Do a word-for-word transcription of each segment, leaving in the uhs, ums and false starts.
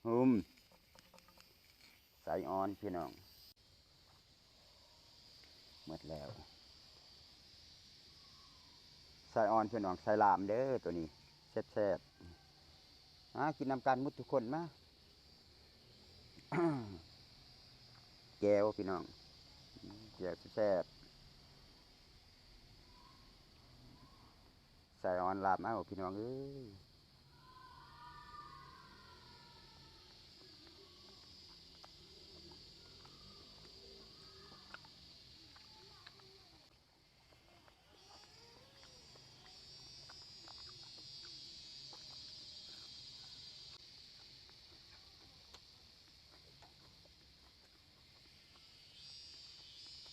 อืม ไส้อ่อนพี่น้อง หมดแล้ว ไส้อ่อนพี่น้อง ไส้ลามเด้อตัวนี้ แซ่บๆ มากินนำกันหมดทุกคนมา แจ่วพี่น้อง แจ่วแซ่บๆ ไส้อ่อนลามเอาพี่น้องเอ้ย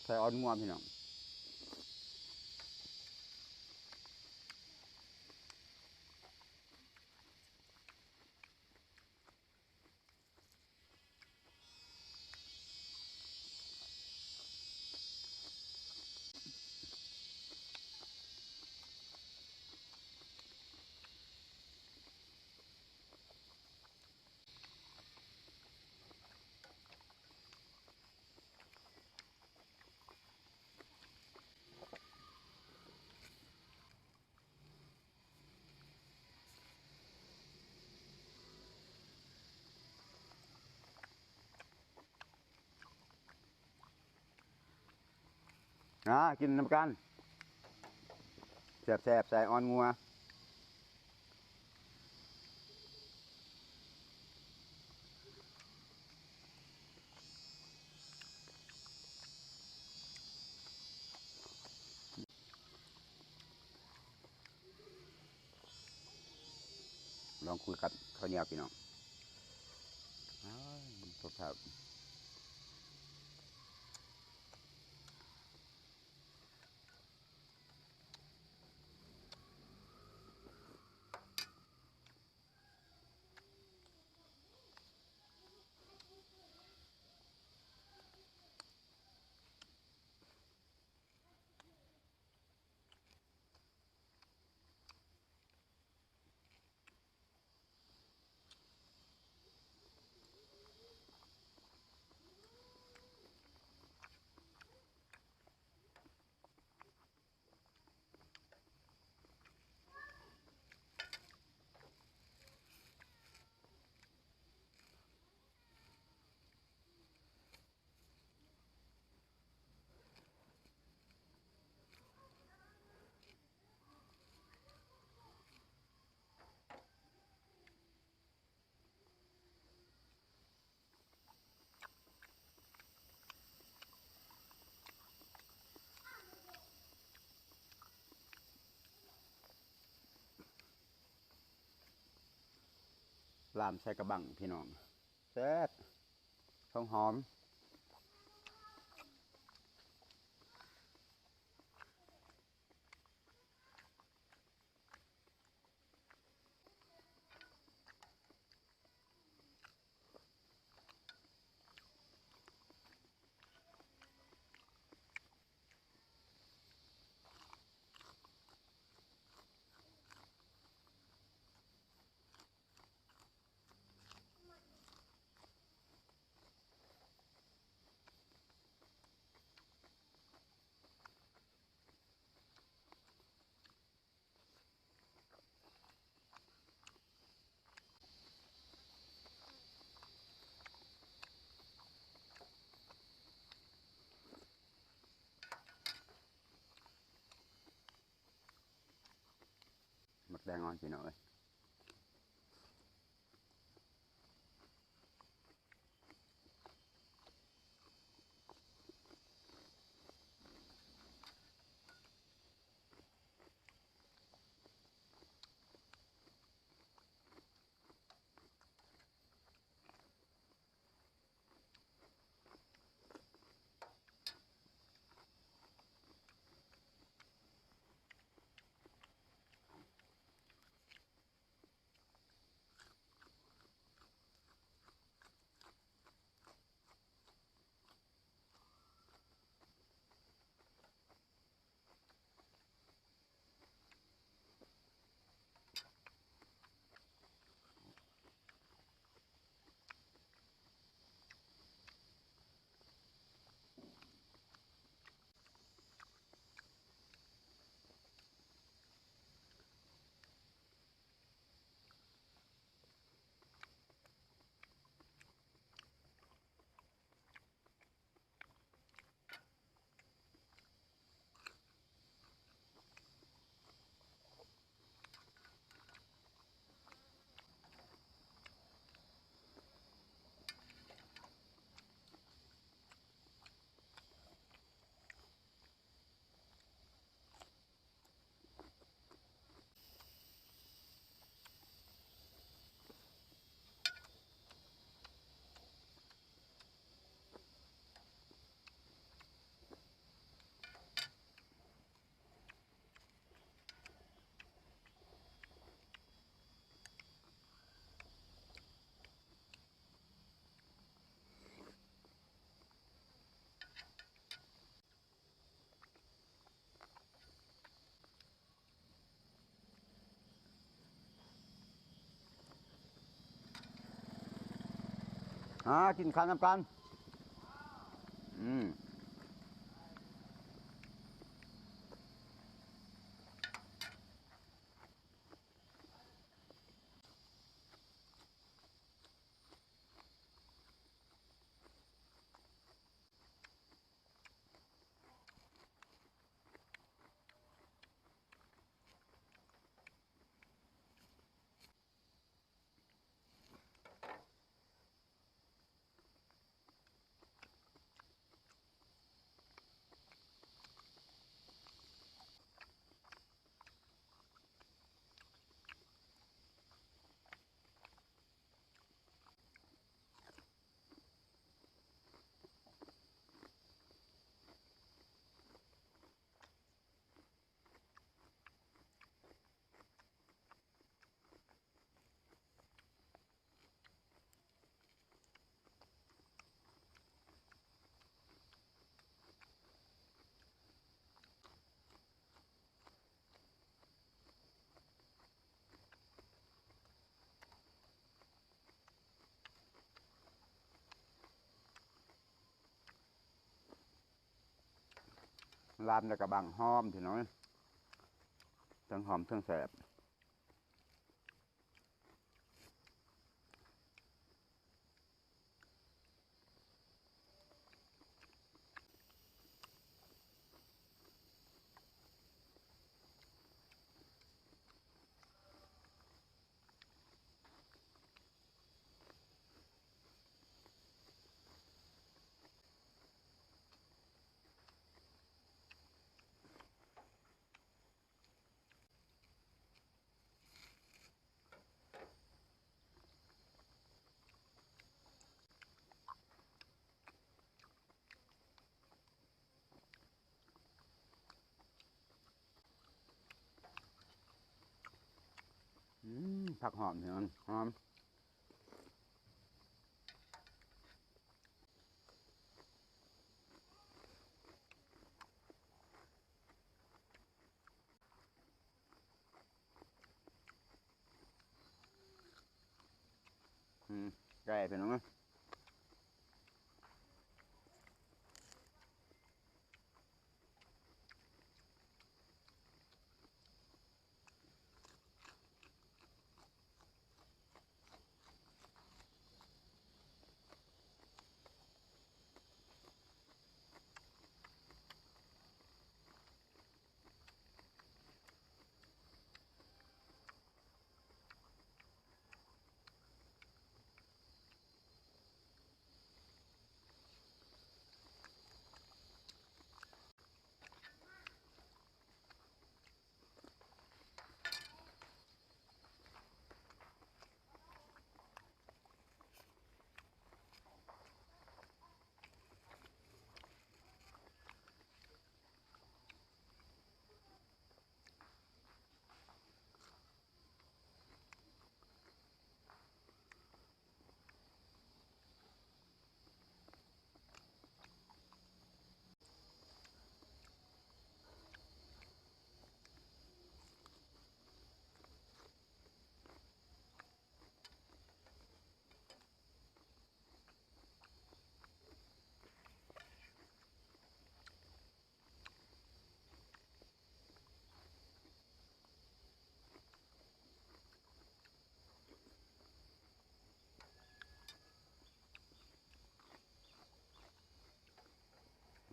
ไส้อ่อนงัวพี่น้อง อ่า กินนำกัน แซ่บๆ ไส้อ่อนงัว ลองคุยกับข้าวเหนียวพี่น้อง อ้าว สดครับ ลามใส่กระบังพี่น้อง แซ่บ หอมหอม หมดแรงอ่อนพี่น้องเอ้ย ห อ่า กินข้าวนำกัน อืม ลาบในกระบังหอมพี่น้อง ทั้งหอมทั้งแซ่บ อืม ผักหอมพี่น้อง หอม อืม แซ่บพี่น้องเอ้ย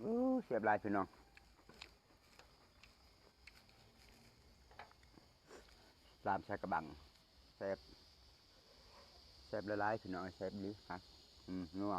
อู้ แซ่บหลายพี่น้อง ลาบใส่กระบัง แซ่บ แซ่บหลายๆพี่น้อง แซ่บดีครับ อืม นัว